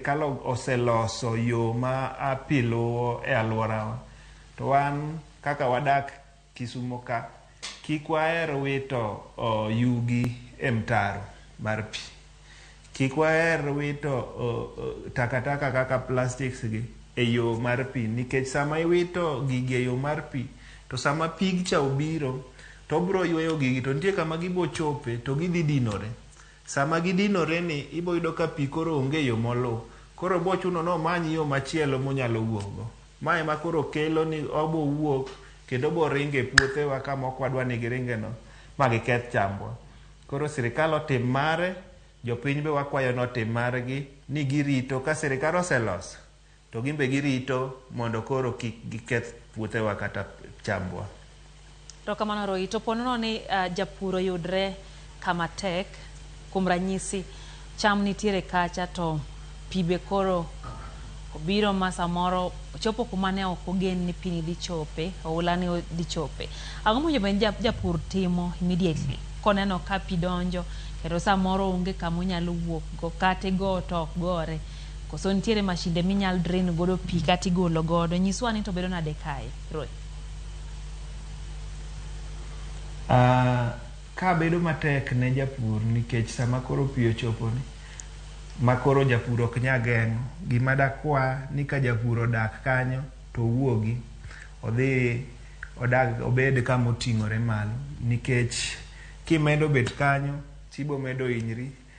Sirkal oseloso yo ma pi luwo e alworawa. To wan kaka wadak Kisumo ka, kik waher wito yugi e mtaro mar pi. Kik waher wito takataka kaka plastics gi e yo mar pi nikech sama iwito gigi e yo mar pi to sama pig cha obiro to obro yweyo gigi to nitie kama gibo chope to gidhi dinore. Sama gidinore ni ibo yudo ka pi koro onge yo moluw. Koro bo chuno ni omany yo machielo monyalo wuok go. Ma ema koro kelo ni obo wuok kendo obo ringo e puothewa kama ok wadwa ni giringe no ma giketh chambwa. Koro sirikal otim mare, jopiny be wakwayo ni otim margi ni girito ka sirikal oseloso to gin be girito mondo koro kik giketh puothewa kata chambwa. Erokamano Roy. To ponono ni uh, japur oyudre kama tek, kuom ranyisi cham nitiere kacha to pi be koro obiro ma samoro ochopo kuma ne ok ogen ni pi ni dhi chope, oula ni dhi chope. Ang'o mowinjo bed ni japur timo immediately koneno ka pi donjo kendo samoro onge kama onyalo wuok go kata igo to ok gore? Koso nitiere mashinde minyal drain godo pi kata igolo godo? Nyiswa ni to bedo nade kae, Roy? Ka bedo matek ne japur nikech sama koro pi ochopo ni ma koro japur ok nya geng'o, gima dakwa ni ka japur odak kanyo to owuogi odhi odag obed kama oting'ore malo nikech kimedo bet kanyo tibo medo hinyri.